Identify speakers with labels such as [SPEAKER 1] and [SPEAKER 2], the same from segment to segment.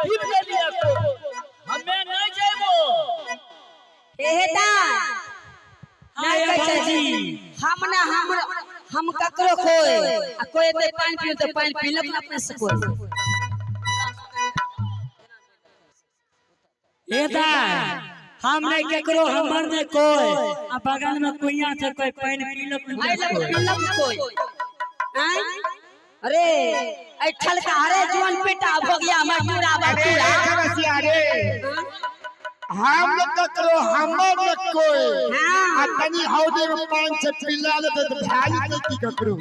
[SPEAKER 1] पीब लेलियै को हमे नहि जइबो।
[SPEAKER 2] हे हे दाय,
[SPEAKER 3] हाँ
[SPEAKER 2] नहि
[SPEAKER 3] ये
[SPEAKER 2] कहै छै
[SPEAKER 3] भौजी।
[SPEAKER 2] हम ना हम हम ककरो कोई आ कोई एते पानि पीलक तऽ पानि पीलक ने अपने से कोई।
[SPEAKER 3] हे दाय, हम नहीं केकरो, हमर नहीं कोई, आ बगल में कुइया छै, कोई पानि पीलक
[SPEAKER 2] आइ
[SPEAKER 3] नहीं
[SPEAKER 2] लग
[SPEAKER 3] कोई।
[SPEAKER 2] पीलक कोई। आँय? अरे ऐ ठलका, अरे जुअन बेटा भोगिया मटूरा
[SPEAKER 4] अरे
[SPEAKER 2] बटूरा।
[SPEAKER 4] खरसिया रे, हम लोग ककरो हमर न कोई।
[SPEAKER 2] हाँ।
[SPEAKER 4] आ तनी हौदे में पान से पिला लेते त भाई के की ककरो।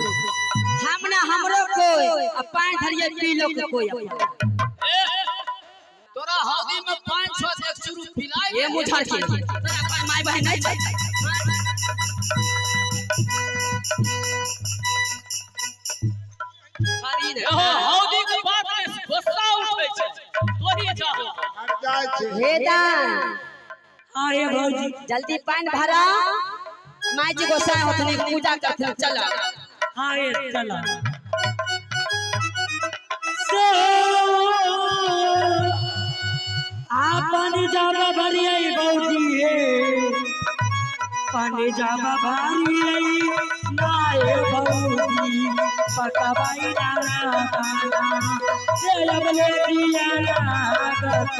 [SPEAKER 2] हम ना हमरो कोई आ पानि धरिए पीलो के कोई अपन।
[SPEAKER 1] ए, तोरा हौदी में 5 6 एक चूरू पिलाइ।
[SPEAKER 2] ये मुझर के तोरा कोई माय बहन नहीं छै। खाली ने।
[SPEAKER 1] एहो हौदी के बात में गुस्सा उठै छै, तोही जाहो।
[SPEAKER 4] हम जाइ छी।
[SPEAKER 2] हे दान।
[SPEAKER 3] हाँ ये भौजी।
[SPEAKER 2] जल्दी पानि भरा, माय जी गोसाई होथनी, पूजा करथिन, चल।
[SPEAKER 3] हाँ ये चलो से आ पानी जाबा भरियाई भौजी, हे पानी जाबा भरियाई नाए भौजी, पकवाई नाना खाना से अबले दिया लागत।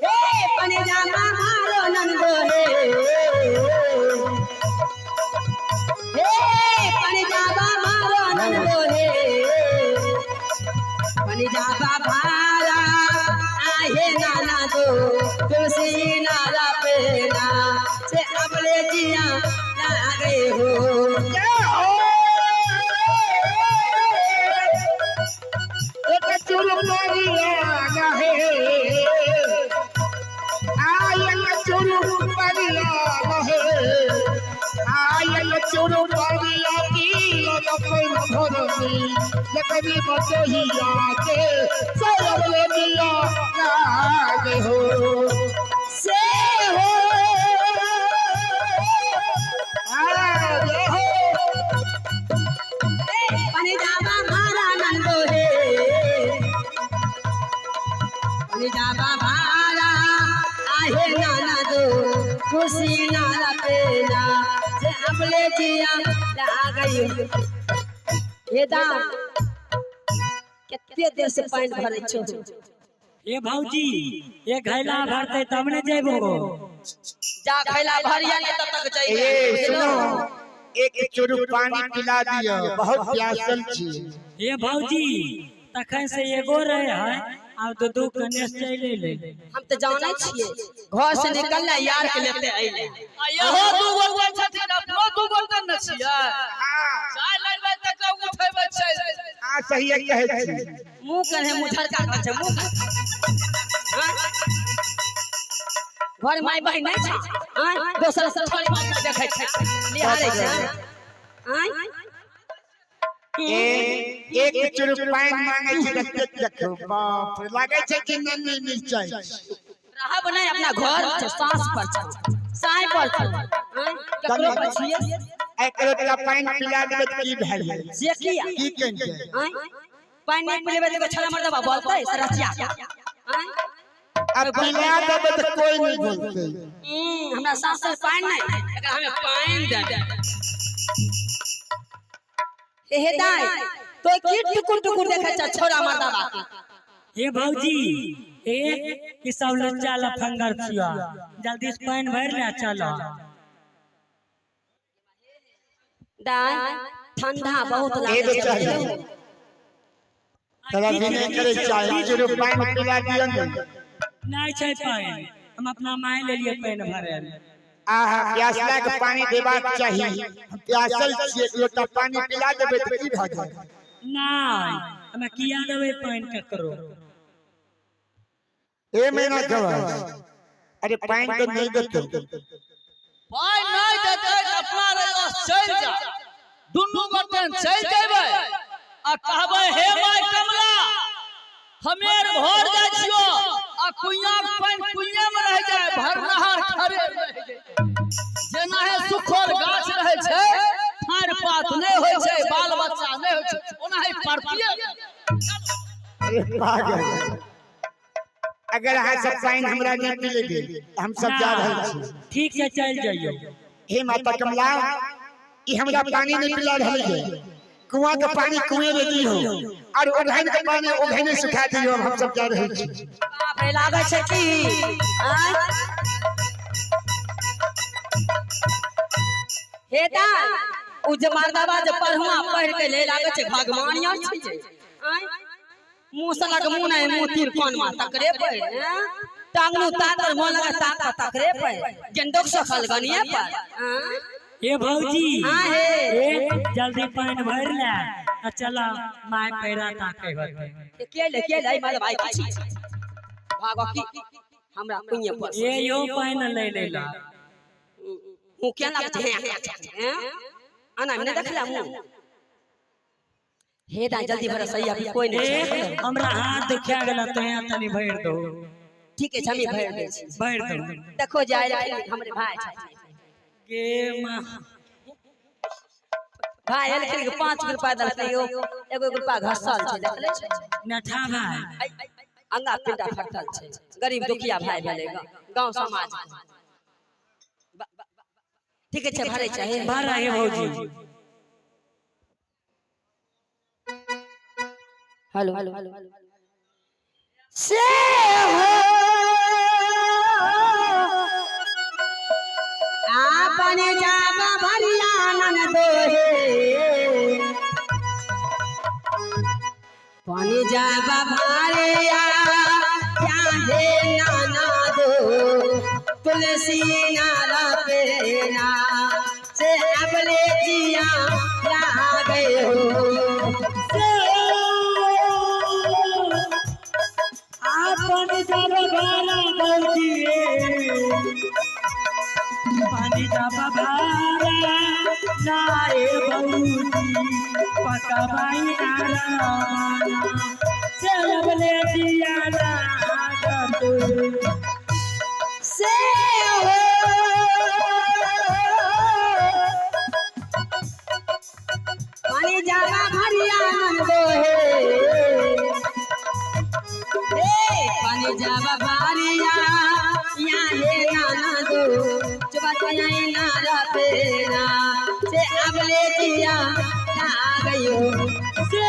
[SPEAKER 2] हे पानी जामा मारो नंदो, हे हे पानी जामा मारो नंदो, हे पानी जामा भारा आहे नाना दो तुलसी नारा पेना से अबले जिया लागे हो।
[SPEAKER 4] एक चूरू परिया रहे, आयल चूरू परिया रहे, आयल चूरू परिया पील अपन भरनी लकड़ी बचहिया के सबले दिया लागे हो।
[SPEAKER 2] से हो।
[SPEAKER 4] आगे हो।
[SPEAKER 2] पानी जामा मारा नंदो, हे पानी जामा भारा आहे नाना दो खुशी नारा पेना से अबले जिया लागई। हे दा, कते देर से पानि भरै छौ?
[SPEAKER 3] हे भौजी, एक घैला भरते तब ने जेबो।
[SPEAKER 2] जा खैला भरिया ने तब तक
[SPEAKER 4] ए
[SPEAKER 2] जाइए।
[SPEAKER 4] सुनो, एक चूरू पानी पिला दियो, बहुत प्यासल छी।
[SPEAKER 3] हे भौजी, तखन से एगो रहे है, आब दू दू कनेस चलि एलै।
[SPEAKER 2] हम तऽ जानै छियै, घर से निकलना यार के लेते अइले।
[SPEAKER 1] आ इहो दू गोटे छथिन, अपनो दू गोटे ने छियै। चाय लेबै तऽ उठेबै चलि।
[SPEAKER 4] हाँ, सही कहै छी।
[SPEAKER 2] मुँह कहे मुझरका कहै छै मुँह कहे। हाँ? घर माय बहिन नहीं छै? आँय? दोसर से छोड़ी बात के देखै छै, निहारै छै। आँय?
[SPEAKER 4] ए एक चूरू पानि मांगे छी तऽ देखो बाप रे, लागै छै कि नन्ही मिरचाई।
[SPEAKER 2] रहब नहीं अपना घर छै, सास पर छै, साय पर छै। आँय? ककरो पर छियै?
[SPEAKER 4] एक लोटा पानि पिला देबै तऽ की भए गेल?
[SPEAKER 2] से किया?
[SPEAKER 4] की केने?
[SPEAKER 2] आँय? पानि नहीं पिलेबै तऽ छला मर्दबा बोलतै सरसिया? आँय?
[SPEAKER 4] आ पिला देबै तऽ कोई नहीं बोलतै।
[SPEAKER 2] हमरा सास से पानि नहीं, एकरा हमे पानि देबै। हे हे दाय, तो की टुकुर टुकुर देखै छ छोरा मर्दबा के?
[SPEAKER 3] हे भौजी, ए ई सब लुच्चा लफंगर छियो, जल्दी से पानि भरि ले चलो।
[SPEAKER 2] दाय, ठंडा बहुत
[SPEAKER 4] ए
[SPEAKER 2] लागै छै।
[SPEAKER 4] बेचारी, तोरा विनय करै चाहे, चूरू पानि पिला दिअ ने।
[SPEAKER 3] नहि छै पानि, हम अपना माय लेलियै पानि भरे लए।
[SPEAKER 4] आहा, प्यासला के पानी देबाक चाही। हम प्यासल छी, एक लोटा पानी पिला देबै तऽ की भए जायत?
[SPEAKER 3] नहि, हमे किया देबै पानि ककरो?
[SPEAKER 4] ए महीना खबर, अरे पानि तऽ नहि देतै।
[SPEAKER 1] पानि नहि देतै तऽ अपना रहियो, चलि जा। दुनू गोटे चलि जेबै आ कहबै, हे my Kamla, हमे आर घर जाइ छियो, आ कुइयां के पानि कुइयां में रहि जाय, भरनहार खड़े रहि जाय। जेना हे सुखल गाछ रहै छै। पात नहि होइ छै, बाल बच्चा नहि होइ छै, ओना ही परतिये।
[SPEAKER 4] अरे पागल, अगर अहाँ सब पानि हमरा नहि पिलेबै, हम सब जा रहल छी।
[SPEAKER 3] ठीक छै, चलि जइयौ।
[SPEAKER 4] हे माता कमला, ई हमरा पानी नहीं पिला रहल है। कुआं के पानी कुएं में दियो और ओघाइन के पानी ओघाइने सुखा दियो। हम सब जा रहल छी।
[SPEAKER 2] बाप रे, लागै छै की आँय? हे दाइ, उ जे मर्दाबा जे पढ़ुआ पढ़ के ले लागै छै भगवान यार छै जे। आँय? मुँह से लग मुँह नहि मुँह तिरपन मा तकरे पर, आँय? टांगलू तातर मोन लगा ताक पर तकरे पर गेंदोक सखल गनिए पर, आँय?
[SPEAKER 3] ए भौजी।
[SPEAKER 2] हाँ हे।
[SPEAKER 3] ए जल्दी पानि भरि ले आ चल, my पैरा ताके होते।
[SPEAKER 2] के ले के ले माल भाई की भागो की हमरा कुइए पर।
[SPEAKER 3] ए यो पानि ले ले ला।
[SPEAKER 2] मुँह क्या लागै छै? हैं आना नहि देखला मुँह। हे दा, जल्दी भर सही, अभी कोई नहीं
[SPEAKER 3] ए
[SPEAKER 2] छै।
[SPEAKER 3] हमरा हाथ दुखा गेल, तो तनी भरि दो।
[SPEAKER 2] ठीक है, हम भरि दै छी।
[SPEAKER 3] भरि दो।
[SPEAKER 2] देखो जाय हमरे भाई छथिन।
[SPEAKER 3] गे माँ।
[SPEAKER 2] भाई एलखिन कि 5 रुपया देलकै, एगो एगो रुपया घसल छै, देखले छै।
[SPEAKER 3] नठा भाई।
[SPEAKER 2] अंगा पिंडा फटल छै, गरीब दुखिया भाई भेलै गांव समाज। ठीक छै, भरै छै हे।
[SPEAKER 3] भर हे भौजी।
[SPEAKER 2] हेलो से हो आपन जाबा भरिया नन दोहे, पानी जाबा भरिया क्या हे नाना दो, तुलसी नारा पेना से अबले जिया लागे हो।
[SPEAKER 3] आपन जब भारा भौजी, पानी जब भारा नारे भौजी, पकवाई नारा से अबले जिया लागत।
[SPEAKER 2] से हो पानी जावा भरिया मन दोहे, ए पानी जावा भरिया या हे नाना दो चुबा नारा पेना से अबले जिया लागयो।
[SPEAKER 3] से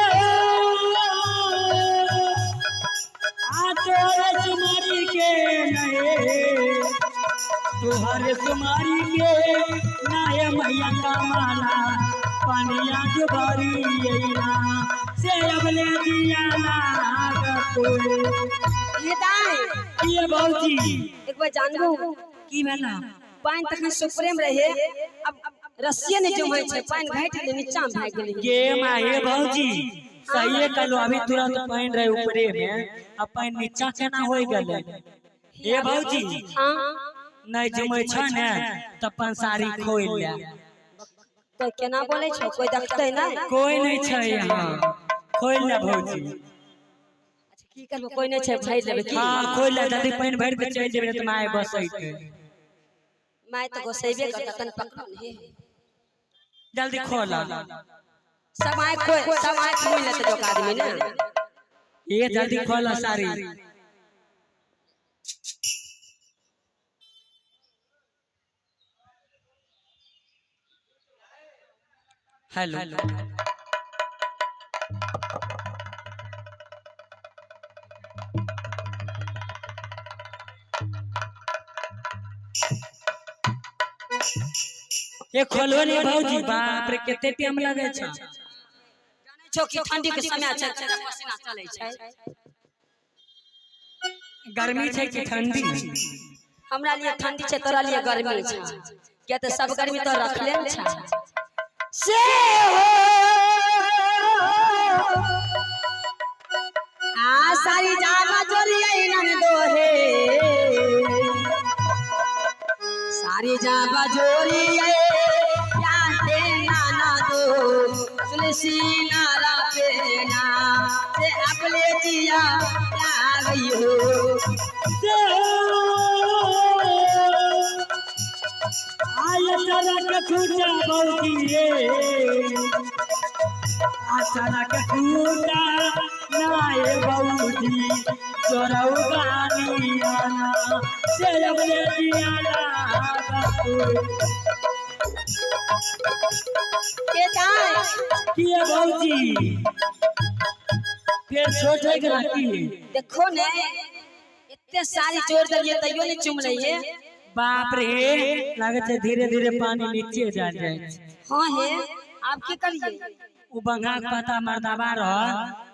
[SPEAKER 3] आ तोरे सुमारी के नहे, तुहरे सुमारी के नाये मैया कमाला, पानिया जो भरी अइना से अबले जिया लागत।
[SPEAKER 2] हे दाई।
[SPEAKER 3] ये भौजी।
[SPEAKER 2] एक बार जानबू?
[SPEAKER 3] की भेला?
[SPEAKER 2] पानि तखन सुप्रेम रहे, अब रस्सिए नहि जमै छै, पानि घटि गेलै, नीचा मे भागि गेलै।
[SPEAKER 3] गे माहे भौजी, सहिए कहलो, अभी तुरंत पानि रहे ऊपरे में, अब पानि नीचा केना होय गेलै? हे भौजी।
[SPEAKER 2] हाँ।
[SPEAKER 3] नहीं जमै छ ने तऽ पंसारी खोलि ले।
[SPEAKER 2] तऽ केना बोलै छै, कोई देखतै नहि?
[SPEAKER 3] कोई नहीं छै यहाँ, खोलि ले भौजी।
[SPEAKER 2] अच्छा, की करबै, कोई नहि छै, भरि लेबै की?
[SPEAKER 3] हाँ, खोलि ले जल्दी, पानि भरि के चलि जेबै तऽ माय बसैते।
[SPEAKER 2] माय तऽ गोसेबे करतै, तन पकड़ो ने हे।
[SPEAKER 3] जल्दी खोल।
[SPEAKER 2] सब आँखि खोल, सब आँखि मुनि लेतै जोक आदमी ने।
[SPEAKER 3] ये जल्दी खोल सारी। हेलो। ये खोलो ने भौजी, बाप रे, कते टाइम लगे छै।
[SPEAKER 2] जानै छौ कि ठंडी के समय छै, पसीना चलै छै।
[SPEAKER 3] गर्मी छै कि ठंडी?
[SPEAKER 2] हमरा लिए ठंडी छै, तोरा लिए गर्मी छै, किया तऽ सब गर्मी तो रखले ने छै। से हो आ सारी जामा जोरियै नन दोहे, सारी जामा जोरियै या हे नाना दो, तुलसी नारा पेना से अपले जिया लागयो।
[SPEAKER 3] से आय तरक खूटा भौजी रे। अचानक टूटा नाए बऊजी चोरऊ गानी आना से अबले जियाला
[SPEAKER 2] के दाई
[SPEAKER 3] किए भौजी फिर छोट है कि की?
[SPEAKER 2] देखो ने, इतने सारी जोड़ देलिए तैयो नहीं चुमलै हे।
[SPEAKER 3] बाप रे, लागे छै धीरे धीरे पानी नीचे जा जाय छै।
[SPEAKER 2] हाँ हे, आब की करिए?
[SPEAKER 3] उ बंगा के पता मर्दाबा रह,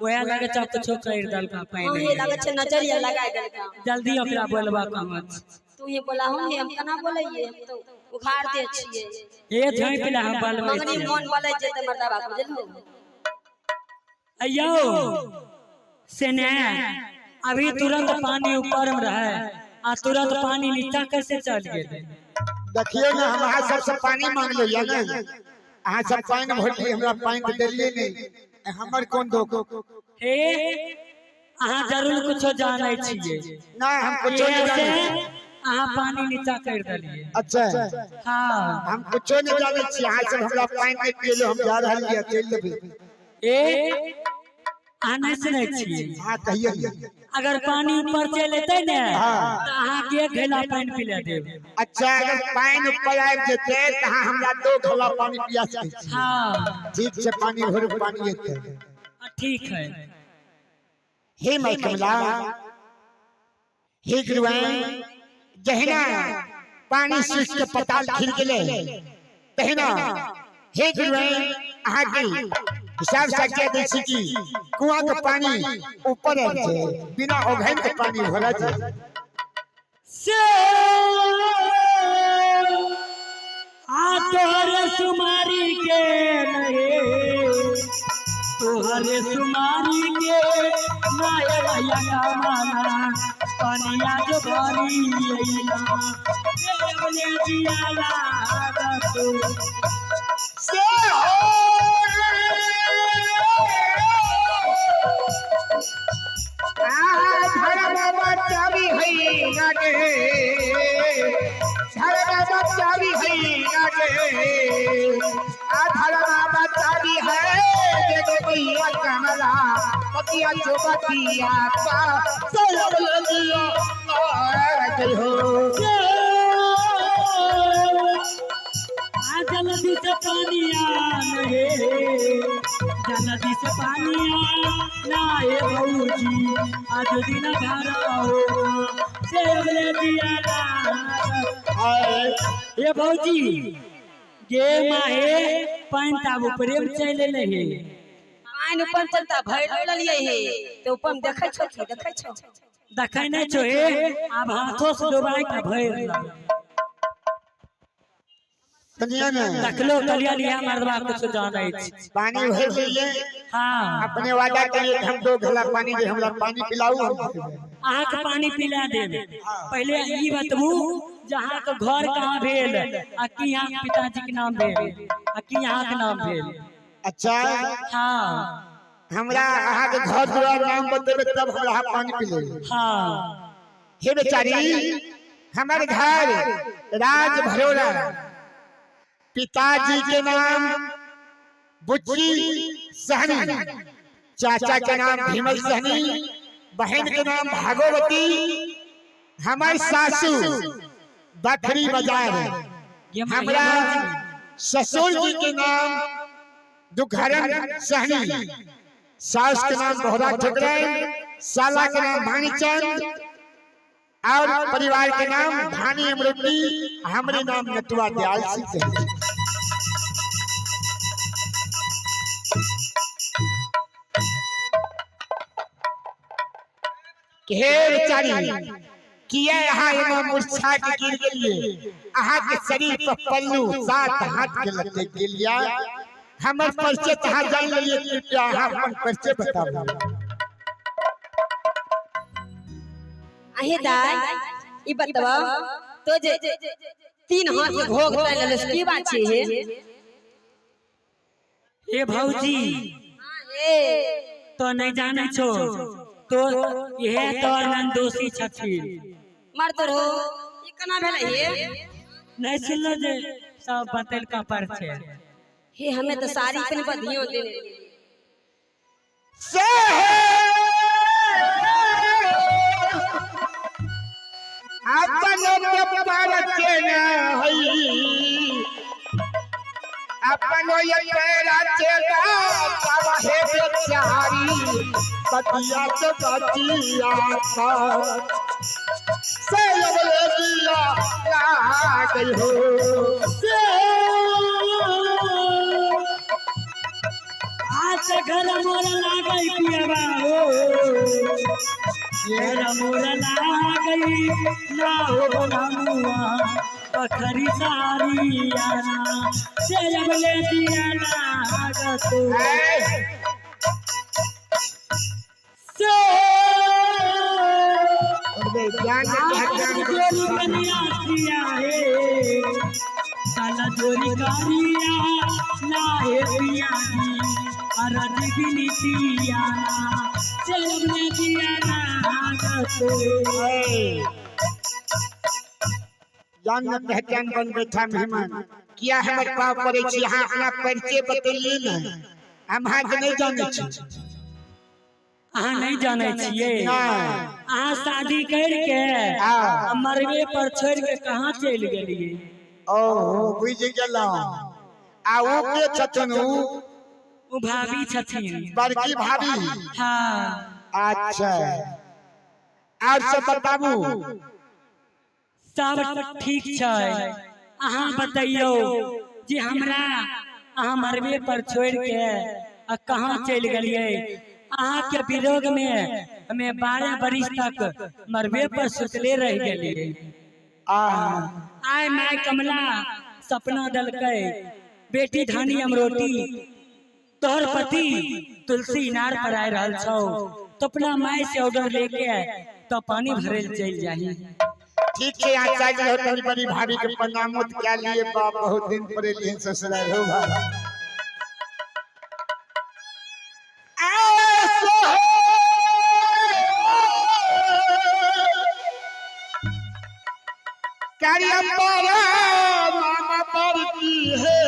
[SPEAKER 3] ओहे लगे छै कुछो कर देलका।
[SPEAKER 2] हाँ
[SPEAKER 3] पानी
[SPEAKER 2] हे, लागे छै नजरिया लगाय देलका।
[SPEAKER 3] जल्दी ओकरा बोलबा कहाँ छै।
[SPEAKER 2] तू ही बोला हूँ हे, हम केना बोलैये? हम तो उघार दे छियै।
[SPEAKER 3] ए झाँपि ला, हम बोलबै
[SPEAKER 2] मंगनी
[SPEAKER 3] छियै।
[SPEAKER 2] मोन बोलै जेतै मर्दाबा, बुझलहो?
[SPEAKER 3] अय्यो से ने अभी तुरंत पानी ऊपर में रहे आ तुरंत पानी नीचा कैसे चल गेलै?
[SPEAKER 4] देखियौ ने, हम अहाँ सबसे पानी मांगलो या ने, अहाँ सब पानि भरलियै, हमरा पानि तऽ देलियै नहि, हमर कोन दोख?
[SPEAKER 3] हे, अहाँ जरूर कुछो जानै छियै।
[SPEAKER 4] नहि, हम कुछो नहि
[SPEAKER 3] इहे से
[SPEAKER 4] जानै छी।
[SPEAKER 3] अहाँ पानी नीचा कर देलियै।
[SPEAKER 4] अच्छा।
[SPEAKER 3] हाँ।
[SPEAKER 4] हम कुछो नहि जानै छी, अहाँ सब हमरा पानि नहि पियलो, हम जा रहल ये, चलि देबै।
[SPEAKER 3] ए, अहाँ नहि सुनै छियै?
[SPEAKER 4] अहाँ कहियौ ने।
[SPEAKER 3] अगर पानी ऊपर चलि एतै ने
[SPEAKER 4] हाँ।
[SPEAKER 3] तऽ अहाँके एक घैला पानि पिला देब।
[SPEAKER 4] अच्छा, अगर पानि ऊपर आबि जेतै तऽ अहाँ हमरा दो घोला पानि पिया सकै छी?
[SPEAKER 3] हाँ।
[SPEAKER 4] ठीक छै, पानि भरू, पानि एतै।
[SPEAKER 3] ठीक है।
[SPEAKER 4] हे माय कमला, हे गुरुआइन, जहिना पानी सूख के पताल खिल गेलै तहिना हे गुरुआइन अहाँके हिसाब से कह दै छी कि कुआं के पानी ऊपर आबि छै, बिना ओघैन के पानी भरल छै।
[SPEAKER 3] से आ तोहरे सुमारी के नहीं, तोहरे सुमारी के नाय भैया कमाना पनिया जो भरी अइला देवले जियाला तू।
[SPEAKER 4] से हो आ धर्म बचावी हई नागे, धर्म बचावी हई नागे, आ धर्म बचावी है देखो मैया कमला पतिया जो बतिया का सब लगिया आ हो।
[SPEAKER 3] आ जल्दी से पानी आन हे, जल्दी से पानी आन ना हे भौजी, आज दिन भर हो सेवले दिया हे भौजी गे माहे, पानि तऽ आब ऊपरे मे चलि एलै हे।
[SPEAKER 2] पानि ऊपर चलता भरि लेलियै हे, तऽ ऊपर मे देखै छौ की देखै छौ?
[SPEAKER 3] देखै नहि छौ हे, आब हाथो से डुबाय के भरि लेबै।
[SPEAKER 4] सुनिए ने।
[SPEAKER 3] देखलो कलिया लिया मर्दबा कुछ जानै छै।
[SPEAKER 4] पानी भर लिए।
[SPEAKER 3] हाँ।
[SPEAKER 4] अपने वादा करिए कि हम दो घला पानी दे, हमरा पानी पिलाऊ, हम पीबै।
[SPEAKER 3] अहाँके पानी पिला देब, पहिले ई बतबू जे अहाँके घर कहाँ भेल आ की अहाँके पिताजी के नाम भेल आ की अहाँके नाम भेल?
[SPEAKER 4] अच्छा।
[SPEAKER 3] हाँ।
[SPEAKER 4] हमरा अहाँके घर दुआर नाम बतेबै तब हमरा अहाँ पानी पिलेबै?
[SPEAKER 3] हाँ।
[SPEAKER 4] हे बेचारी, हमर घर राज भरोरा, पिताजी के नाम बुच्ची सहनी, चाचा के नाम भीमल सहनी, बहन के नाम भागवती, हमार सासू बखरी बाजार,
[SPEAKER 3] ये
[SPEAKER 4] हमरा ससुर जी के नाम दुखहरण सहनी, सास के नाम बोहरा ठुकराइन, साला के नाम भानीचंद और परिवार के नाम भानी अमृति, हमरे नाम नटुआ दयाल सिंह सहनी। हे बेचारी, किया यहाँ एना मूर्छा के गिर गेलिए? अहाँ के शरीर पर पल्लू सात हाथ के लटक गेलिया। हमर परिचय तऽ अहाँ जान लेलिए, कृपया अहाँ अपन परिचय बताबू।
[SPEAKER 2] अहे दाई, ई बताओ तो जे तीन हाथ के घोघ तानि लेले से की बात छै हे?
[SPEAKER 3] हे भौजी।
[SPEAKER 2] हे।
[SPEAKER 3] तो नहीं जानै छो तो इहे तोर नंदोसी छथिन।
[SPEAKER 2] मर्द रहो, ई केना भेलै हे?
[SPEAKER 3] नहीं सुनलो जे सब बतेलका पर छै।
[SPEAKER 2] हे, हमें तो साड़ी पहन पर ध्यान देने रहियै।
[SPEAKER 4] से अपन पर के न हई अपन ये पैरा चेता तब हे बेचारी बतिया से बतिया का से अबले दिया लागई हो
[SPEAKER 3] से आज घर मोर लागई पियवा हो, घर मोर लागई ना हो नमुआ पखरी सारी आना से अबले दिया लागत से
[SPEAKER 4] ज्ञान
[SPEAKER 3] आज जोरी कन्या सिया हे काला जोरी कारिया ना हे पिया जी अरज बिनतिया से अबले दिया लागत।
[SPEAKER 4] जान न पहचान बन बैठा मेहमान किया हमर पाव पड़े छी अहाँ अपना परिचय बतैलिए ने, हम अहाँके नहि जानै छी।
[SPEAKER 3] अहाँ नहीं जानै छियै?
[SPEAKER 4] नहि।
[SPEAKER 3] अहाँ शादी करके
[SPEAKER 4] हाँ।
[SPEAKER 3] आ मरबे पर छोड़ के कहाँ चलि गेलियै?
[SPEAKER 4] ओहो बुझि गेलहुँ। आ ओ के छथिन? उ
[SPEAKER 3] ओ भाभी छथिन।
[SPEAKER 4] बड़की भाभी?
[SPEAKER 3] हाँ।
[SPEAKER 4] अच्छा, आर सब बताबू।
[SPEAKER 3] सब ठीक छै। अहाँ बतैयौ जे हमरा अहाँ मरबे पर छोड़ के आ कहाँ चलि गेलियै? अहाँ के विरोग में हमें 12 बरिस तक मरबे पर सुतले रह गेलियै।
[SPEAKER 4] आ
[SPEAKER 3] आय my कमला सपना दलकै, बेटी धानी अमरोटी तोहर पति तुलसी इनार पर आय रहल छौ, तो अपना माय से ऑर्डर लेके तो पानी भरे लए चलि जाही।
[SPEAKER 4] ठीक छै, अहाँ चलि जाउ। तनी बड़ी भाभी के प्रणामो कए लिए। बाप बहुत दिन पर एलियन ससुराल हो भाई। मामा पर की है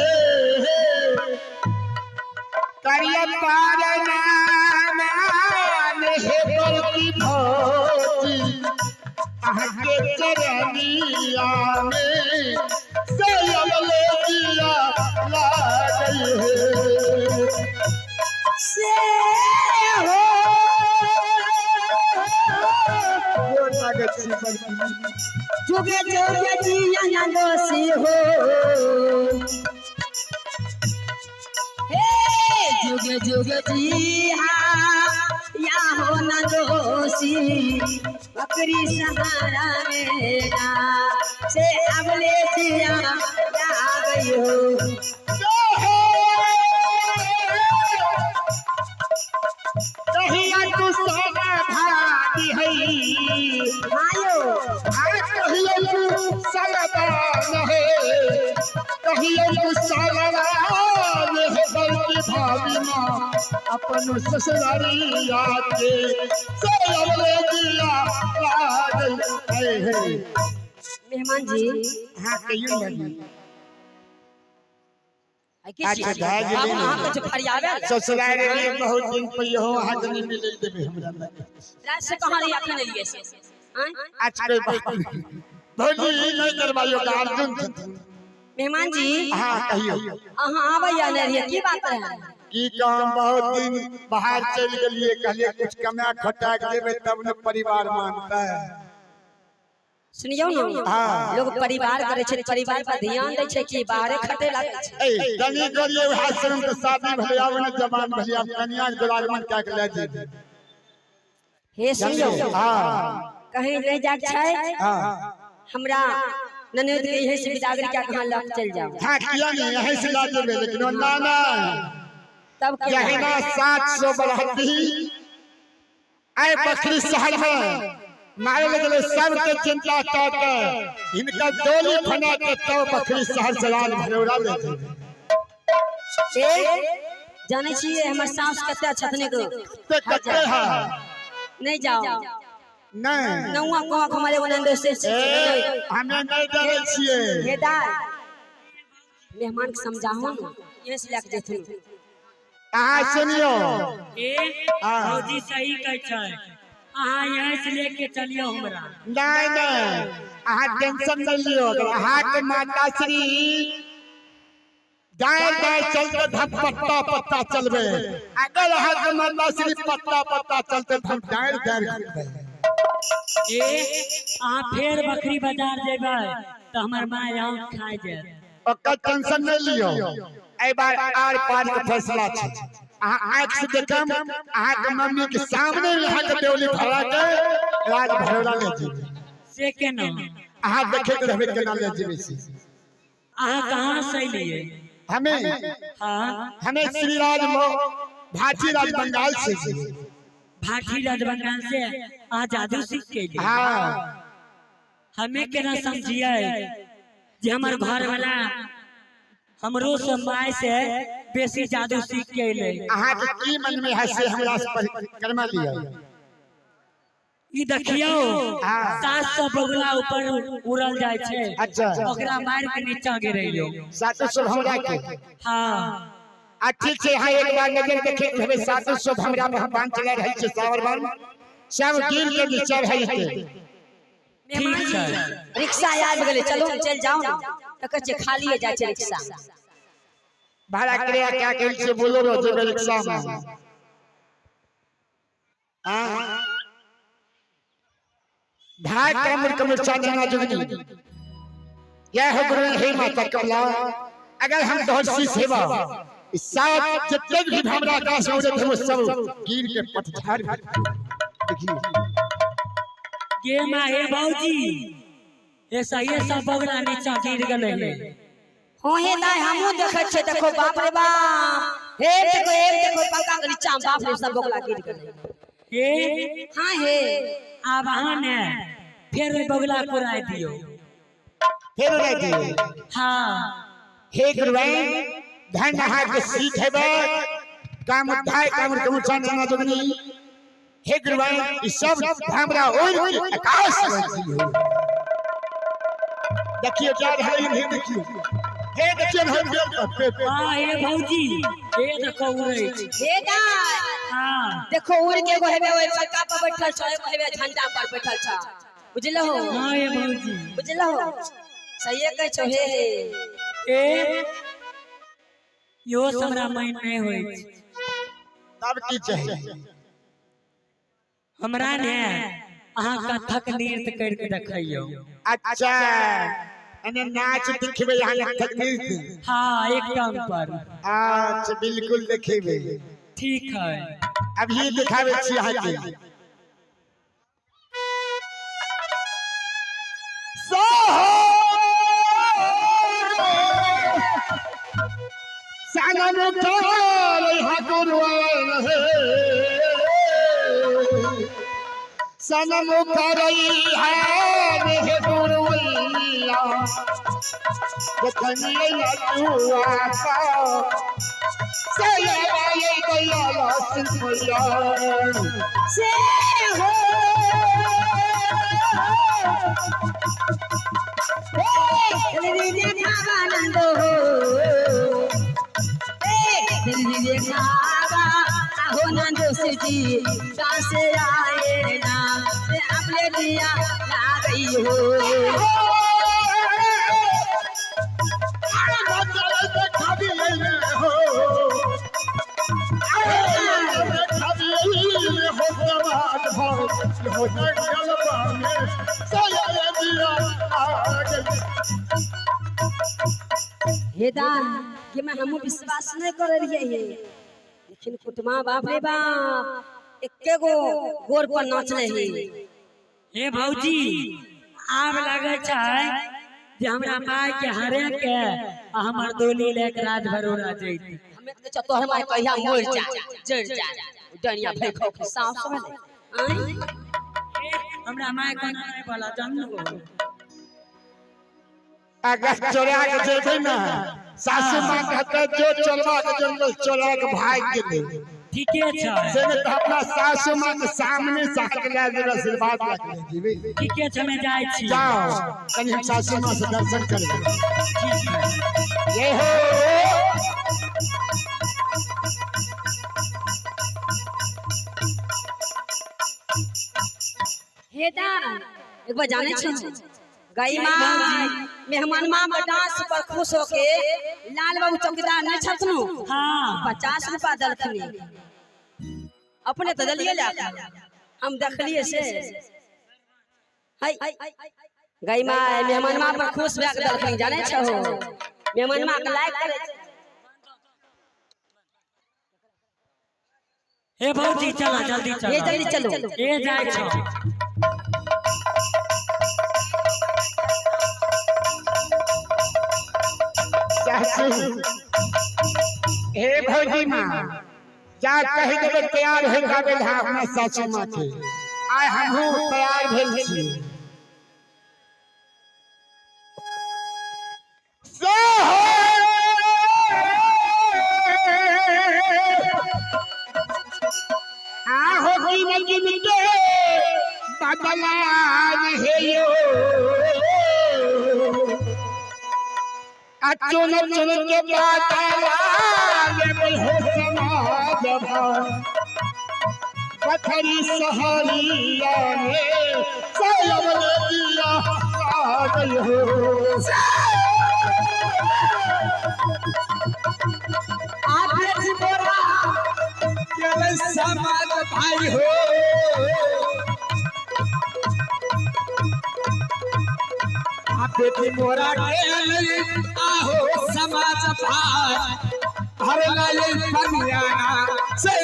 [SPEAKER 4] करिया पार नाम हे बड़की भौजी अहाँके चरनिया में से अबले दिया लागल है
[SPEAKER 2] से हो
[SPEAKER 4] गोर लागै छी बड़की।
[SPEAKER 2] जुगे जुगे जिया ना दोषी हो, हे जुगे जुगे जिया या हो ना दोषी बकरी सहारा मेरा से अबले जिया या गई हो।
[SPEAKER 4] कहिया तू सोना भाती है
[SPEAKER 2] आयो
[SPEAKER 4] आ कहिया तू सलवान है, कहिया तू सलवान है बड़की भाभी माँ अपन ससुरारिया के से अबले दिया लागल है है।
[SPEAKER 2] मेहमान जी।
[SPEAKER 4] हाँ कहियो लगी।
[SPEAKER 2] की
[SPEAKER 4] अच्छा,
[SPEAKER 2] छी?
[SPEAKER 4] दाय जी
[SPEAKER 2] बाबू,
[SPEAKER 4] नहीं।
[SPEAKER 2] अहाँ कुछ फरियावे
[SPEAKER 4] ससुराल एलियै बहुत दिन पर, इहो अहाँके नहि मिलै देबै हमरा लग।
[SPEAKER 2] रात से कहाँ रही अखन एलियै से आँय?
[SPEAKER 4] आज कोई बात नहीं भौजी, ई नहि करबाइयो के अर्जुन छथिन।
[SPEAKER 2] मेहमान जी।
[SPEAKER 4] हाँ कहियो।
[SPEAKER 2] अहाँ आबैया नहि रहियै, की बात रहै?
[SPEAKER 4] की काम, बहुत दिन बाहर चलि गेलियै, कहलियै कुछ कमा खटा के देबै तब ने परिवार मानतै।
[SPEAKER 2] सुनियौ ने।
[SPEAKER 4] हाँ।
[SPEAKER 2] लोग परिवार करै छै, परिवार पर ध्यान दै छै कि बाहरे खटे लागै छै?
[SPEAKER 4] ए तनी करियै वएह श्रम के शादी भेलै, आब ने जवान भेलै, आब कनिया के दुरागमन कए के लए जेबै।
[SPEAKER 2] हे सुनियौ।
[SPEAKER 4] हाँ।
[SPEAKER 2] कहीं नहि जाके छै।
[SPEAKER 4] हाँ।
[SPEAKER 2] हमरा ननद के यहीं से बिदागरी क्या कहाँ लग चल जाओ।
[SPEAKER 4] हाँ किया नहीं, यहीं से ला जेबै, लेकिन ओ ना ना
[SPEAKER 2] तब केना?
[SPEAKER 4] यहीना 700 बढ़ती आए बकरी शहर में मारे लगले सबके चिंता कऽ के हिनका डोली फना के तब बकरी शहर से राज भरौरा ले जेबै।
[SPEAKER 2] ए जानै छियै हमर सास कते छथिन गो?
[SPEAKER 4] ते कते है?
[SPEAKER 2] नहीं जाओ।
[SPEAKER 4] नहीं।
[SPEAKER 2] नौआ कहाँ हमारे एगो ननद से
[SPEAKER 4] ए हमे नहि डरै छियै।
[SPEAKER 2] हे दाय, मेहमान के समझाहो ने, यहीं से लए के जेथिन।
[SPEAKER 4] अहाँ सुनियो।
[SPEAKER 3] ए
[SPEAKER 4] हाँ।
[SPEAKER 3] भौजी सही कहै छै, अहाँ यहाँ से लेके चलियो हमरा।
[SPEAKER 4] नहीं नहीं, अहाँ टेंशन नहीं लियो। अहाँ के माता श्री दाएं दाएं चलते हम पत्ता पत्ता चलबे, अगर अहाँ के माता श्री पत्ता पत्ता चलते हम दाएं दाएं घूमबे।
[SPEAKER 3] ए अहाँ फेर बकरी बाजार जेबै तऽ हमर माय यहाँ खाइ जायत।
[SPEAKER 4] ओकर टेंशन नहीं लियो, एहि बार आर पार के फैसला छै। अहाँ आँखि से देखम, अहाँ के मम्मी के सामने अहाँ के देवली भरा के राज भरोड़ा ले जेबै।
[SPEAKER 3] से केना?
[SPEAKER 4] अहाँ देखे के रहबै केना ले जेबै से।
[SPEAKER 3] अहाँ कहाँ से एलियै?
[SPEAKER 4] हमें
[SPEAKER 3] हाँ।
[SPEAKER 4] हमें श्रीराज भाटी राज बंगाल से जी।
[SPEAKER 3] भाटी राज बंगाल से अहाँ जादू सीख के एलियै?
[SPEAKER 4] हाँ।
[SPEAKER 3] हमें केना समझिए जे हमर घर वाला हमरो से my से बेसी जादू सीख के एलै?
[SPEAKER 4] अहाँ के की मन में है से हमरा से करमा लिया।
[SPEAKER 3] ई देखियौ,
[SPEAKER 4] हाँ।
[SPEAKER 3] 700 बगुला ऊपर उड़ल जाइ छै।
[SPEAKER 4] अच्छा।
[SPEAKER 3] ओकरा मारि के नीचा गिरैयौ।
[SPEAKER 4] 700 हमरा के?
[SPEAKER 3] हाँ।
[SPEAKER 4] आ ठीक छै, यहाँ एक बार नजर देखे हेबै 700 हमरा पर बांध चला रहल छै, सावर बांध सब गिर के नीचा भए जेतै।
[SPEAKER 3] ठीक छै।
[SPEAKER 2] रिक्शा आबि गेलै, चलू चलि जाउ ने। तऽ कहै छै खालिए जाइ छै रिक्शा।
[SPEAKER 4] भाड़ा किराया क्या कहै छै बोलो रो जेबै रिक्शा में। हाँ भाई कमर कमर चांदना जुगनी यह हो गुरु हे माता कमला, अगर हम तोहर शीश हेबा सात जितने भी हमरा आकाश में उड़े थे वो सब गिर के पतझड़। देखिए
[SPEAKER 3] गे माँ हे भौजी, हे सही सब बगुला नीचा गिर गेलै हे।
[SPEAKER 2] हो हे दाइ, हमहूँ देखै छियै। देखो बाप रे बाप, हे देखो हे देखो पंखा के नीचा बाप रे सब बगुला गिर गेलै।
[SPEAKER 3] हे।
[SPEAKER 2] हाँ हे।
[SPEAKER 3] आब अहाँ ने फेर ओहि बगुला कोराय दियौ।
[SPEAKER 4] फिर उड़े दिए।
[SPEAKER 3] हाँ।
[SPEAKER 4] हे गुरुवाई धन अहाँ के सीख हेबे काम उठाए काम कमर चांदना जुगनी हे गुरुवाई ई सब हमरा उड़ के आकाश में दियो। देखियो जा रहे हैं, देखियो हे देखियो हम पे पे।
[SPEAKER 3] हाँ हे भौजी, हे देखो उड़ै छै।
[SPEAKER 2] हे दाइ।
[SPEAKER 3] हाँ।
[SPEAKER 2] देखो उड़ के एगो हेबे ओहि पंखा पर बैठल छ, एगो हेबे झंडा पर बैठल छ, बुझलहो?
[SPEAKER 3] हाँ हे भौजी।
[SPEAKER 2] बुझलहो, सहिए कहै छौ। हे हे।
[SPEAKER 3] ए इहो से हमरा मन नहि होइ छै।
[SPEAKER 4] तब की चाहिए?
[SPEAKER 3] हमरा ने अहाँ कथक नृत्य करके देखैयौ।
[SPEAKER 4] अच्छा, अने नाच दिखबे यहाँ तकनीक?
[SPEAKER 3] हाँ, एक टांग पर।
[SPEAKER 4] अच्छा बिल्कुल देखेबे।
[SPEAKER 3] ठीक है।
[SPEAKER 4] अभी दिखावे छी अहाँ के। सनम ताल हकुरवान हे, सनम करई है हे गुरुवैया, जखन लटुआ का सयाबाई दयाला सिंह
[SPEAKER 2] से हो हे देखावानंद हो, हे देखावा हो नंद जी से आए ना से अपने दिया ला गई हो। हे दान कि मैं हमू विश्वास नहीं कर रहिए हे, लेकिन कुटमा बाप रे बाप एके गो गोर पर नाच रहे।
[SPEAKER 3] हे भौजी, आब लगै छै जे हमरा माय के हरे के आ हमर डोली लेके राज भरोड़ा जैती।
[SPEAKER 2] हमें तो कहै तोहर माय कहिया मर जा जर जा डनिया भई खौ के साफ समझ आय।
[SPEAKER 3] ए, हमरा माय कोना नहीं बोला जानू।
[SPEAKER 4] अगर चोरा के जेबै ना, सासू माँ कहते जो चोरवा के जंगल चोरा के भाग गेलै।
[SPEAKER 3] ठीके छै।
[SPEAKER 4] से ने तऽ अपना सासू माँ के सामने से अहाँके लए जेबै, आशीर्वाद लए के लए जेबै।
[SPEAKER 3] ठीके छै, हमे जाइ छी।
[SPEAKER 4] जाओ, कनि हम सासू माँ से दर्शन करबै।
[SPEAKER 3] ठीक है।
[SPEAKER 4] जय हो।
[SPEAKER 2] हे दान एक बार जाने छो गई माँ मेहमान माँ के डांस पर खुश होके लाल बाबू चौकीदार नहीं छथनु।
[SPEAKER 3] हाँ।
[SPEAKER 2] 50 रुपया दलखनी अपने तो दलिए ला हम देखलिए से हाय गई माँ मेहमान माँ पर खुश भए के दलखनी जाने छो मेहमान माँ के लाइक करे।
[SPEAKER 3] हे भौजी चला जल्दी चला।
[SPEAKER 2] ये जल्दी चलो।
[SPEAKER 3] ए जाय छो।
[SPEAKER 4] चाचू हे भौजी माँ जा कहि देबै तैयार हो जाबै हा अपना सासू माँ के आइ हमहूँ तैयार भेल छी। से हो आहो गिन गिन के बदला हे यो आ चुन चुन के बातला ले हो समाज भर पथरी सहारिया में सयम ले दिया आ गई हो।
[SPEAKER 5] समाज भाई हो आ बेटी मोरा के आहो समाज भाई हर लाल बनियाना से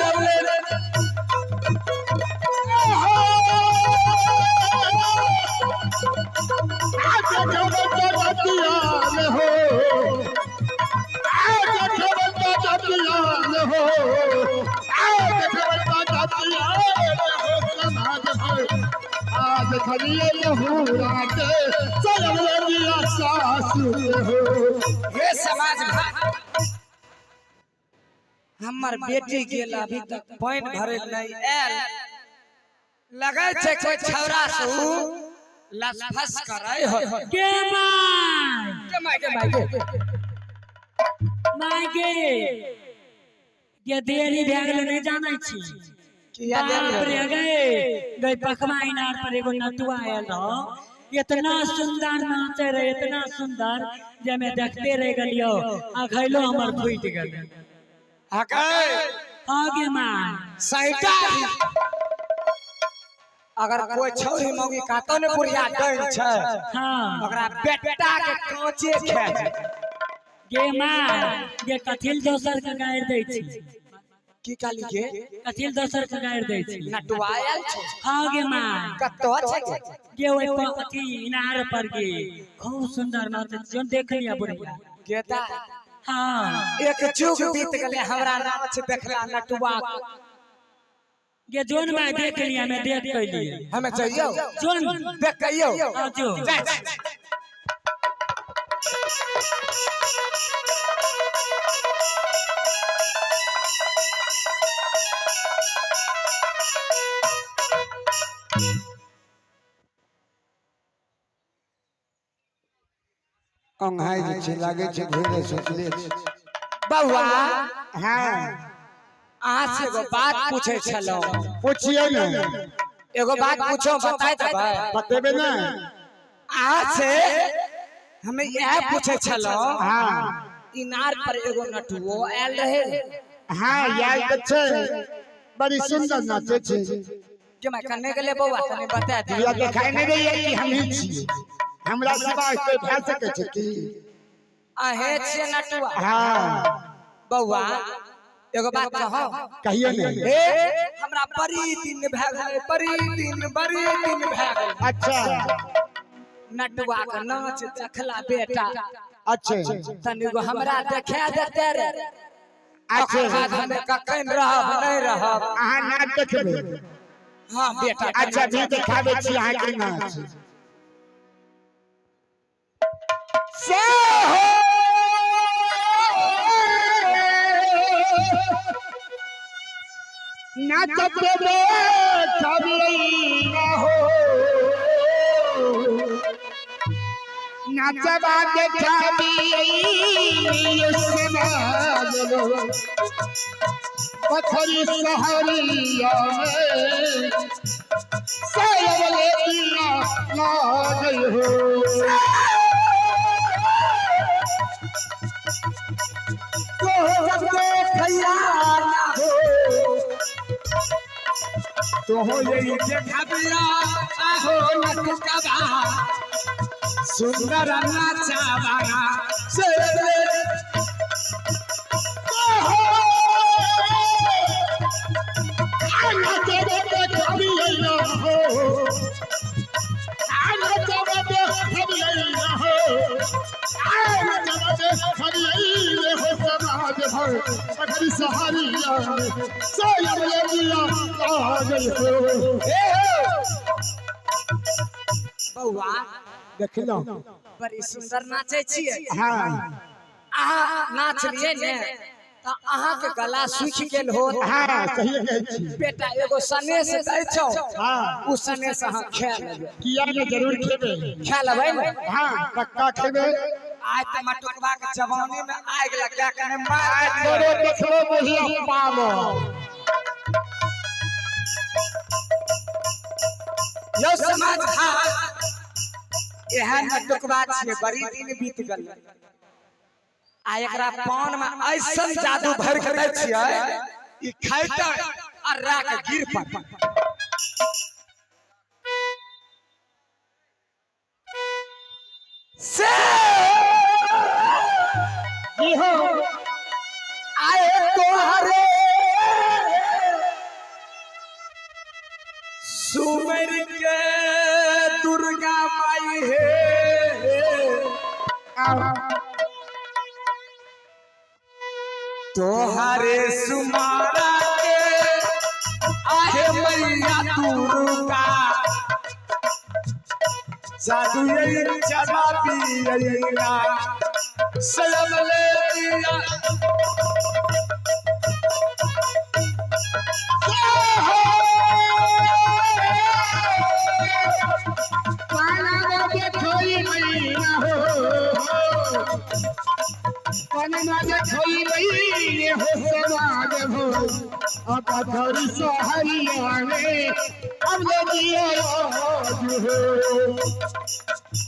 [SPEAKER 5] हे समाज भाई हमर बेटी गेल अभी तक पानि भरे नहीं आयल लगै छै कोई छौरा से उ लसफस करै हो।
[SPEAKER 3] के my
[SPEAKER 5] के my के my के
[SPEAKER 3] my गे ये देरी भए गेलै नहीं जानै छी।
[SPEAKER 5] किया देरी
[SPEAKER 3] बाप रे गए गई पखवा इनार पर एगो नटुआ आयल रहो इतना सुंदर नाचे रहे इतना सुंदर जे हमें देखते रह गेलियो आ घैलो हमर फूटि गेलै।
[SPEAKER 5] हकै
[SPEAKER 3] आगे my
[SPEAKER 5] सैटा अगर कोई छौरी मौगी कातो ने बुढ़िया डर छै
[SPEAKER 3] हाँ
[SPEAKER 5] ओकरा बेटा के कांचे खा जाय।
[SPEAKER 3] गे my गे कथिल दोसर के गारि दै छी।
[SPEAKER 5] की कहली गे?
[SPEAKER 3] कथिल दोसर के गारि दै छी।
[SPEAKER 5] नटुआ आयल छौ।
[SPEAKER 3] हाँ गे my
[SPEAKER 5] कतौ छै गे?
[SPEAKER 3] गे ओहि अथी इनार पर गे खूब सुंदर नाचे जोन देख लिया बुढ़िया।
[SPEAKER 5] गेता
[SPEAKER 3] हाँ
[SPEAKER 5] एक जुग बीत गेलै हमरा नाच देखला नटुआ
[SPEAKER 3] गे जोन my देख लिया मैं देख के लिए
[SPEAKER 5] हमें चाहिए
[SPEAKER 3] जोन
[SPEAKER 5] देख के आइयो।
[SPEAKER 3] हाँ जो
[SPEAKER 5] जा।
[SPEAKER 4] अंघाइ जे छै लागै छै भोरे सुतले छै।
[SPEAKER 5] बौआ
[SPEAKER 4] हाँ
[SPEAKER 5] अहाँ से एगो बात पूछै छलहुँ।
[SPEAKER 4] पूछिए ने।
[SPEAKER 5] एगो बात पूछो बताय देबै?
[SPEAKER 4] बतेबे ने।
[SPEAKER 5] अहाँ से हमें इएह पूछै छलहुँ।
[SPEAKER 4] हाँ
[SPEAKER 5] इनार पर एगो नटुओ आयल रहे।
[SPEAKER 4] हाँ यार तऽ छै बड़ी सुंदर नाचे छै।
[SPEAKER 5] के मैं कने गेलै बौआ तनी बता दियौ।
[SPEAKER 4] या देखाइ नहि दैया कि हमही छियै हमरा सिवा कोइ भए सकै छै की?
[SPEAKER 5] अहें छियै नटुआ।
[SPEAKER 4] हाँ
[SPEAKER 5] बौआ एगो बात कहौ?
[SPEAKER 4] कहियो ने।
[SPEAKER 5] हे हमरा बड़ी दिन भए गेलै बड़ी दिन भए गेलै।
[SPEAKER 4] अच्छा
[SPEAKER 5] नटुआ के नाच देखला बेटा।
[SPEAKER 4] अच्छा
[SPEAKER 5] तनी गो हमरा देखा देते रे।
[SPEAKER 4] अच्छा
[SPEAKER 5] ओकर बाद हमे कखन रहब नहीं रहब।
[SPEAKER 4] अहाँ नाच देखबै?
[SPEAKER 5] हाँ बेटा।
[SPEAKER 4] अच्छा भी देखाबै छी अहाँके नाच। से हो नाचत देखबै ना हो नाचबा देखाबी समाजलो पथरी सहरिया में से दिया लागल हो।
[SPEAKER 5] तो जब देखैया ना हो तो हो यही देखबिया आहो नटकबा सुंदर नाचावा से बौआ
[SPEAKER 4] देखलो
[SPEAKER 5] बड़ी सुंदर नाचै छियै।
[SPEAKER 4] हाँ
[SPEAKER 5] अहाँ नाचलियै ने तऽ अहाँके गला सूखि गेल होत।
[SPEAKER 4] हाँ सही कहै छी।
[SPEAKER 5] बेटा एगो सनेस दै छौ।
[SPEAKER 4] हाँ
[SPEAKER 5] ओ सनेस अहाँ खा लेबै।
[SPEAKER 4] किया ने जरूर खेबै।
[SPEAKER 5] खा लेबै ने?
[SPEAKER 4] हाँ पक्का खेबै।
[SPEAKER 5] आइ तऽ मटुकबा के जवानी में आगि लगा के ने मार
[SPEAKER 4] तोरे देखलो बुढ़िया पालो।
[SPEAKER 5] यौ समाज भाई एहन मटुकबा छियै बड़ी दिन बीत गेल आ एकरा पान में ऐसन जादू भर के दै छियै ई खाइते अर्रा के गिर पर। से
[SPEAKER 4] जी हो
[SPEAKER 5] आए तोहरे सुमर के दुर्गा माई हे तोहरे सुमारा के आहे मैया दुर्गा जादू यही चला पियला सलम ले दिया।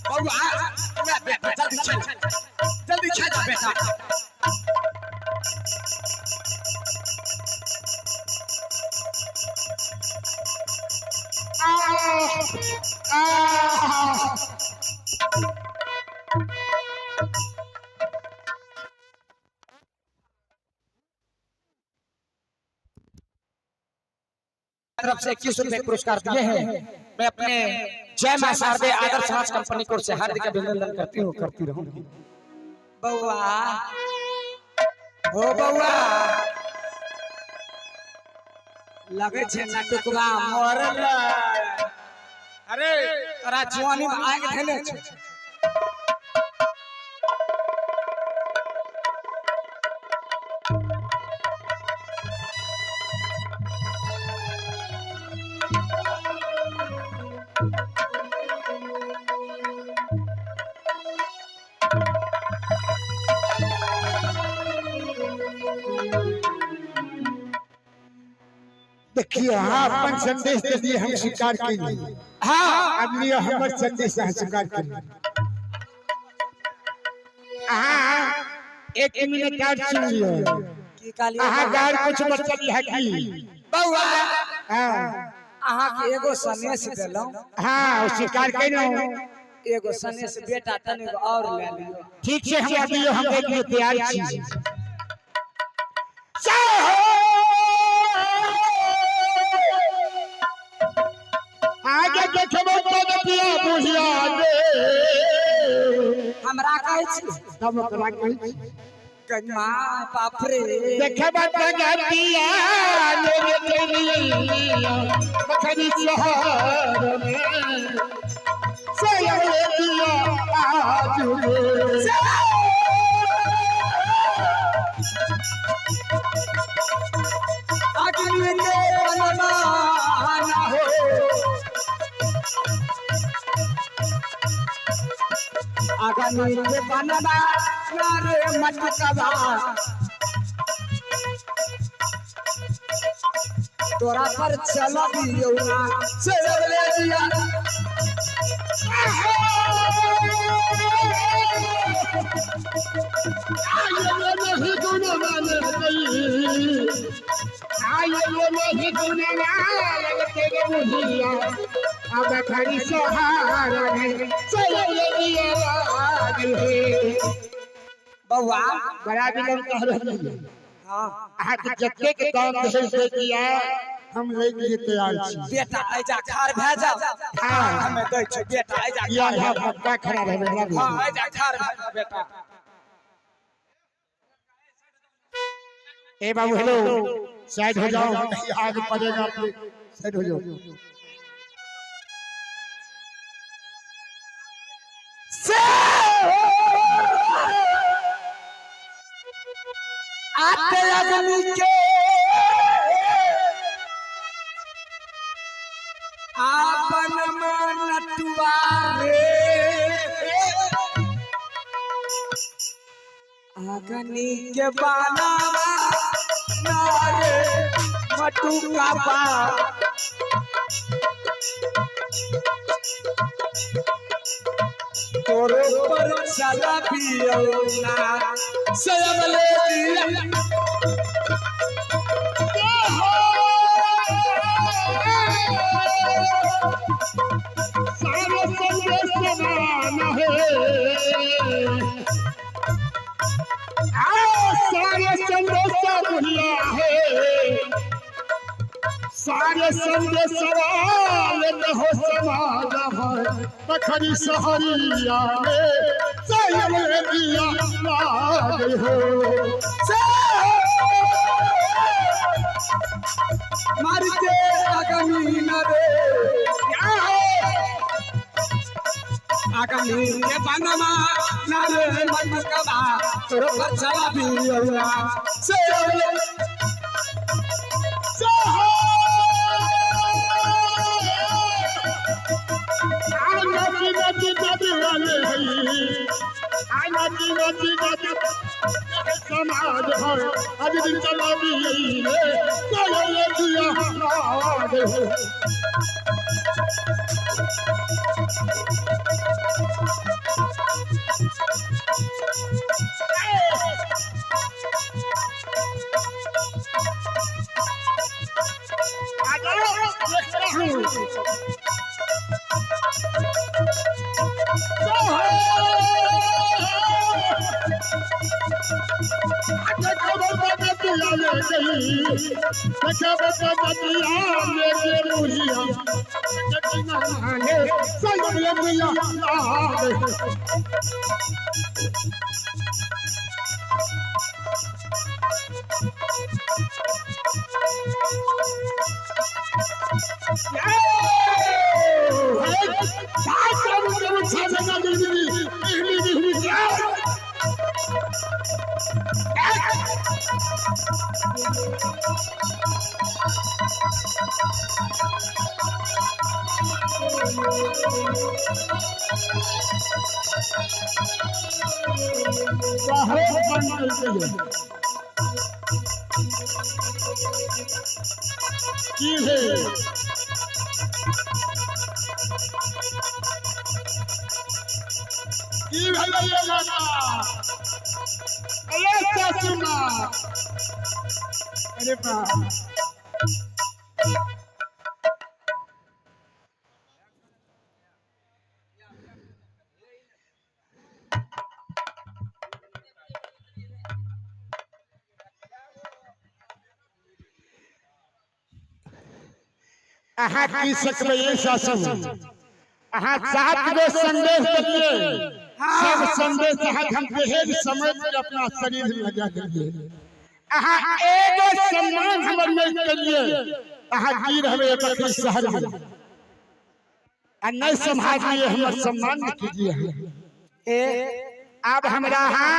[SPEAKER 5] बउआ बेटा जल्दी चल जल्दी चल जा बेटा।
[SPEAKER 6] तरफ से 21 रुपए पुरस्कार दिए हैं। मैं अपने जय मां शारदे आदर्श समाज कंपनी को से हार्दिक अभिनंदन करती हूँ, करती रहूंगी।
[SPEAKER 5] बउआ हो बउआ लगे छे नटुकवा मरल। अरे तोरा जुआनी में आगि धेने छे।
[SPEAKER 4] देखिए हाँ अपन संदेश दे दिए हम स्वीकार के लिए।
[SPEAKER 5] हाँ
[SPEAKER 4] अब लियो हमर संदेश अहाँ स्वीकार करिए। अहाँ एक मिनट और सुन लियो।
[SPEAKER 5] की कहलियै?
[SPEAKER 4] अहाँ गार कुछ बचल है की?
[SPEAKER 5] बउआ
[SPEAKER 4] हाँ
[SPEAKER 5] अहाँ के एगो सनेस देलहुँ।
[SPEAKER 4] हाँ स्वीकार केलहुँ।
[SPEAKER 5] एगो सनेस बेटा तनिक और ले लियो।
[SPEAKER 4] ठीक छै हमरा दियो, हम एक लिए तैयार छी। आगे देखबो तो नदिया बुढ़िया गे।
[SPEAKER 5] हमरा कहै छी?
[SPEAKER 4] तब ओकरा कहै छी।
[SPEAKER 5] कन्या बाप रे
[SPEAKER 4] देखबो तो नदिया लोग चलिया बखरी शहर में से दिया आज रे।
[SPEAKER 5] अग्नि के बनवा ना हो अग्नि के बनवा ना रे मटकवा तोरा पर चलबियौ ना से अबले जिया।
[SPEAKER 4] अब खड़ी सहारा है
[SPEAKER 5] बौआ
[SPEAKER 4] बड़ा विलम्ब कह रही है।
[SPEAKER 5] हाँ
[SPEAKER 4] अहाँके जतेक दाम दहेज दै के या हम लै के लिए तैयार छी।
[SPEAKER 5] बेटा ऐजा खार भए जाओ।
[SPEAKER 4] हाँ।
[SPEAKER 5] हमे दै छी बेटा ऐजा
[SPEAKER 4] या
[SPEAKER 5] खार
[SPEAKER 4] या
[SPEAKER 5] भए जाओ।
[SPEAKER 4] पक्का खड़ा रहबै हमरा।
[SPEAKER 5] हाँ ऐजा खार भए जाओ बेटा।
[SPEAKER 4] ए बाबू हेलो साइड हो जाओ, नहीं आग पड़ेगा अपने, साइड हो जाओ।
[SPEAKER 5] से आते अग्नि के आपन मनटुआ रे अग्नि के बानावा ना रे मटुका बा तोरो पर चलबियौ ना से अबले जिया।
[SPEAKER 4] सारे संदेश समान है, आओ सारे संदेश बुढ़िया है, सारे संदेश सवाल हो समाज है पखरी सहरिया में सयम दिया लाग हो।
[SPEAKER 5] से मार के अग्नि न रे अग्नि के बनवा न रे मनकबा तोरो पर चलबियौ ना से अबले
[SPEAKER 4] समाज है आज दिन चला दिया लाग हो। आ जाओ, देख रहा हूँ। की है की भेलै मामा? अरे सासू माँ, अरे बाप। अहाँ की सकबै ये सासू? अहाँ 7 गो संदेश देलियै, सब संदेश अहाँ हम दहेज समझ के अपना शरीर में लगा देलियै। अहाँ एगो सम्मान हमर नहि केलियै। अहाँ की रहबै बकरी शहर में आ नहि सम्हारलियै हमर सम्मान नहि कीजिए। ए अब हमरा अहाँ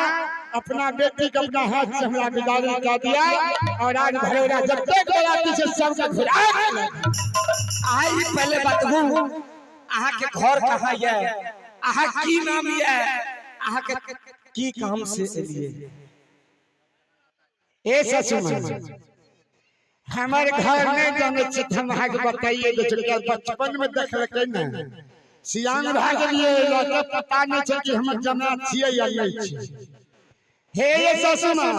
[SPEAKER 4] अपना बेटी के अपना हाथ से हमरा विदाई कऽ दिया और आज भरोरा जतेक बराती छै सबके घुरा के लऽ दिया।
[SPEAKER 5] अहाँ ई पहले बतबू, अहाँ के घर कहाँ ये, अहाँ की नाम ये, अहाँ के की काम से एलिए?
[SPEAKER 4] ए ससुर, हमर घर नहीं जाने छी हम अहाँके बताइए दै छी किया बचपन में देखलकै ने सियान भए गेलियै लऽ पता नहीं छै कि हमर जमा छियै या नहीं छियै। हे ये सासू माँ,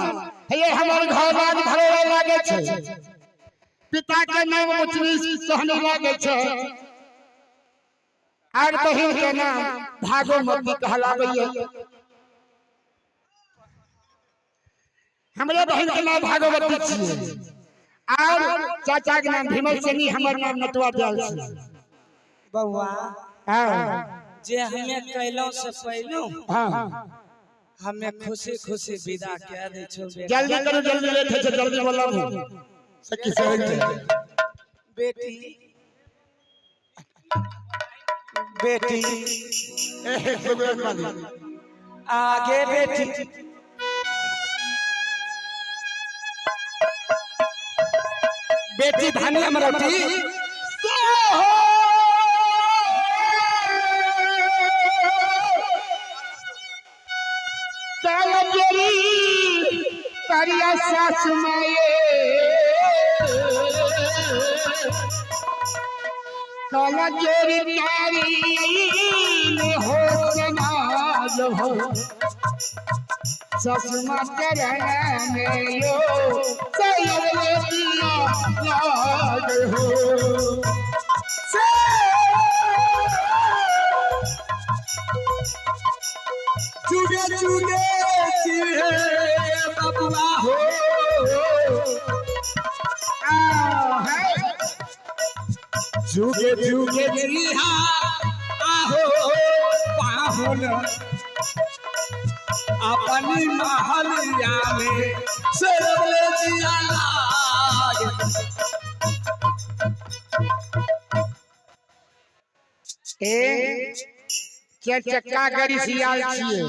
[SPEAKER 4] हे ये हमर घर लाग धरोहर लागे छै, पिता के नाम बुचनी सहने लागे छै आर बहिन के नाम भागोमती कहलाबैये। हमरे बहिन के नाम भागवती छियै और चाचा के नाम भीमल सेनी, हमर नाम नटुआ दयाल छै।
[SPEAKER 5] बउआ
[SPEAKER 4] हाँ
[SPEAKER 5] जे हमें कैलौं से पैलौं,
[SPEAKER 4] हाँ
[SPEAKER 5] हमें खुशी खुशी विदा कह दै छौ बेटा।
[SPEAKER 4] जल्दी करू, जल्दी लेट होइ छै, जल्दी बोलाबू सखी सहेली।
[SPEAKER 5] बेटी बेटी
[SPEAKER 4] ए, सुगरन वाली।
[SPEAKER 5] आगे बेटी बेटी धानी अमरौटी
[SPEAKER 4] करिया सासु माये काला जोरी तारी हो समाज हो ससुमा चरण में यो सैयद लाग हो।
[SPEAKER 5] चुगे चुगे चिड़े बबुआ हो
[SPEAKER 4] जुगे जुगे
[SPEAKER 5] जिहा आहो पाहुन अपनी महलिया में सेवले जिया लाग।
[SPEAKER 4] ए चारि चक्का गाड़ी से आयल छियै,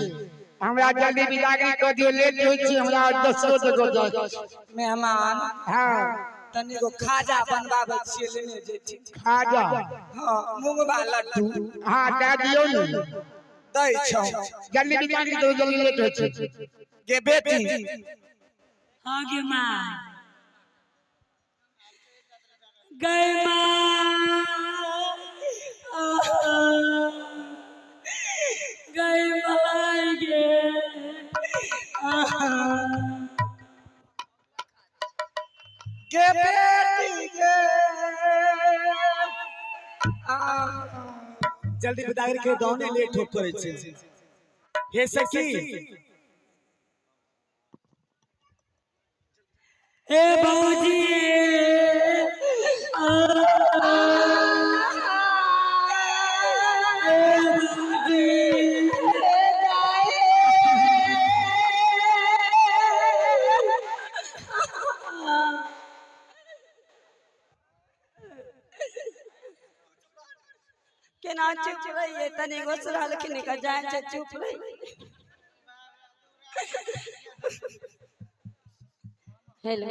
[SPEAKER 4] हमरा जल्दी बिदागरी कऽ दियौ, लेट होइ छै हमरा 10 जगह जाइ छै।
[SPEAKER 5] मेहमान
[SPEAKER 4] हाँ
[SPEAKER 5] तनी गो खाजा बनबाबै छियै, लेने जेथिन।
[SPEAKER 4] खाजा?
[SPEAKER 5] हाँ मूंगबा लड्डू।
[SPEAKER 4] हाँ दए दियौ ने।
[SPEAKER 5] दै छौ।
[SPEAKER 4] जल्दी बिदागरी करू, जल्दी लेट होइ छै।
[SPEAKER 5] गे बेटी।
[SPEAKER 3] हाँ गे माँ, गए माँ, गए माँ गे।
[SPEAKER 5] गे बेटी गे आ
[SPEAKER 6] जल्दी बिदागरी के दौने लेट हो करे छै। हे सखी
[SPEAKER 3] ए बाबूजी, ए बाबूजी।
[SPEAKER 2] केना चुप रहिए, तनी गोसरलखिन के जाइ छै, चुप रहिए। हेलो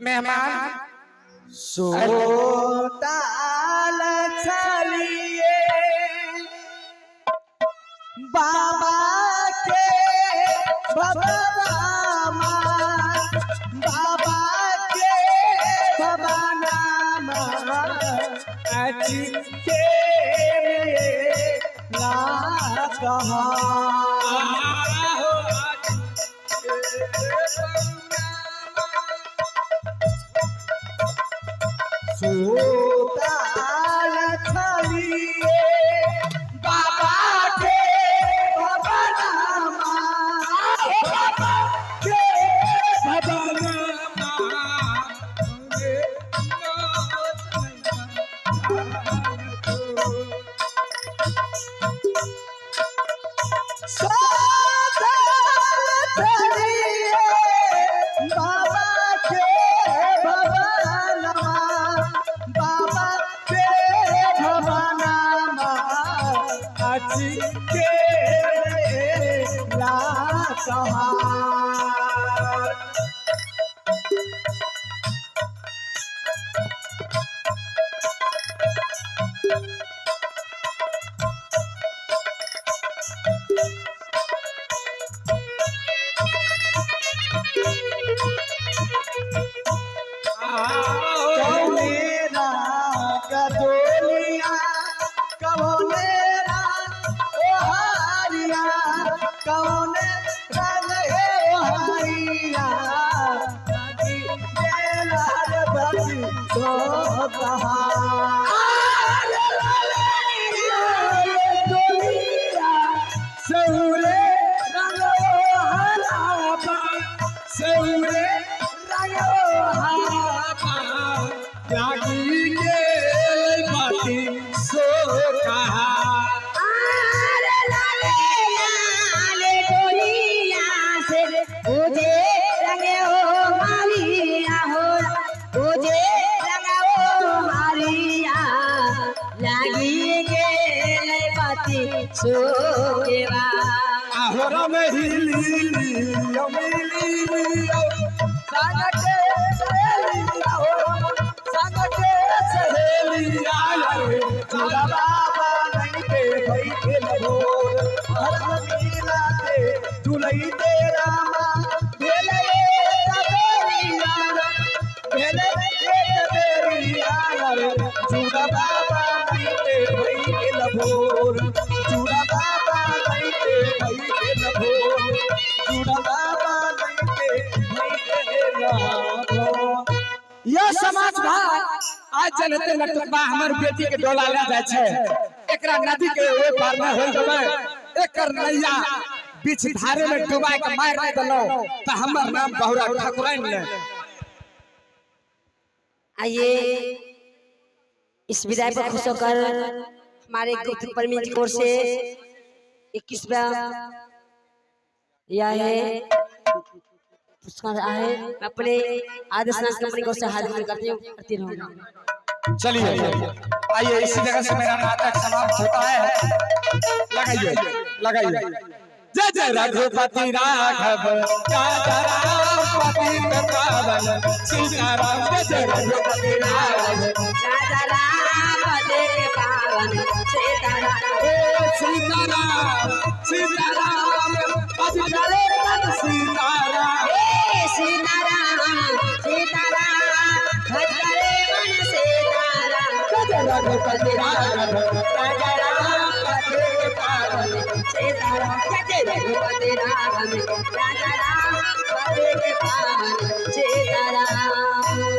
[SPEAKER 6] मेहमान
[SPEAKER 5] सोताल चलिए बाबा के भगवामा, बाबा के भवानामा अची के मेला कहा। सोताल चलिए बाबा के भवनामा, बाबा के भवनामा। सोताल चलिए बाबा के भवनामा, बाबा के भवनामा अची के ला कहार। कहा। सौरे रंगो हलापा, सौरे रंगो हलापा, लागी गेल बाटी सो कहा।
[SPEAKER 2] आरे लाले लाले डोलिया से उजे रंगे ओ हारिया हो, उजे रंगे ओ हारिया, लागी गेल पति सोकेवा।
[SPEAKER 5] आहोरा में हिली लियो मिली लियो संग के सहेली, आहोरा संग के सहेली आया रे चूड़ा बाबा नहीं पे बैठे भोर, हर मिला ते झुलई तेरा माँ भेले तबेरिया, भेले तबेरिया रे चूड़ा बाबा नहीं पे बैठे भोर, चूड़ा बाबा नहीं पे बैठे भोर, चूड़ा बाबा नहीं पे बैठे भोर।
[SPEAKER 6] यह समाज भाई आज जनते नटुकबा हमर बेटी के डोला ले जाय छै, एकरा नदी के ओइ पार न होय देबै, एकर नैया बीच धारे में डुबा के मार नहि देलौ त हमर नाम बहुरा ठाकुराइन ने।
[SPEAKER 2] आइए इस विदाई पर खुश होकर हमारे गुप्त परमीत की ओर से 21 यह है पुरस्कार आए। मैं अपने आदर्श नाच कंपनी की ओर से हार्दिक करती हूँ, करती रहूँगा।
[SPEAKER 6] चलिए आइए इसी जगह से मेरा नाटक समाप्त होता है। लगाइए लगाइए। जय जय रघुपति राघव राजा राम पतित पावन सीताराम, जय जय रघुपति राघव
[SPEAKER 2] राजा राम पतित पावन सीताराम,
[SPEAKER 6] ओ सीताराम सीताराम पतित पावन सीताराम,
[SPEAKER 2] हे सीताराम सीताराम भज करे मन सीताराम,
[SPEAKER 6] जय जय रघुपति राघव
[SPEAKER 2] राजा राम पतित पावन सीताराम, जय जय रघुपति राघव राजा राम पतित पावन सीताराम।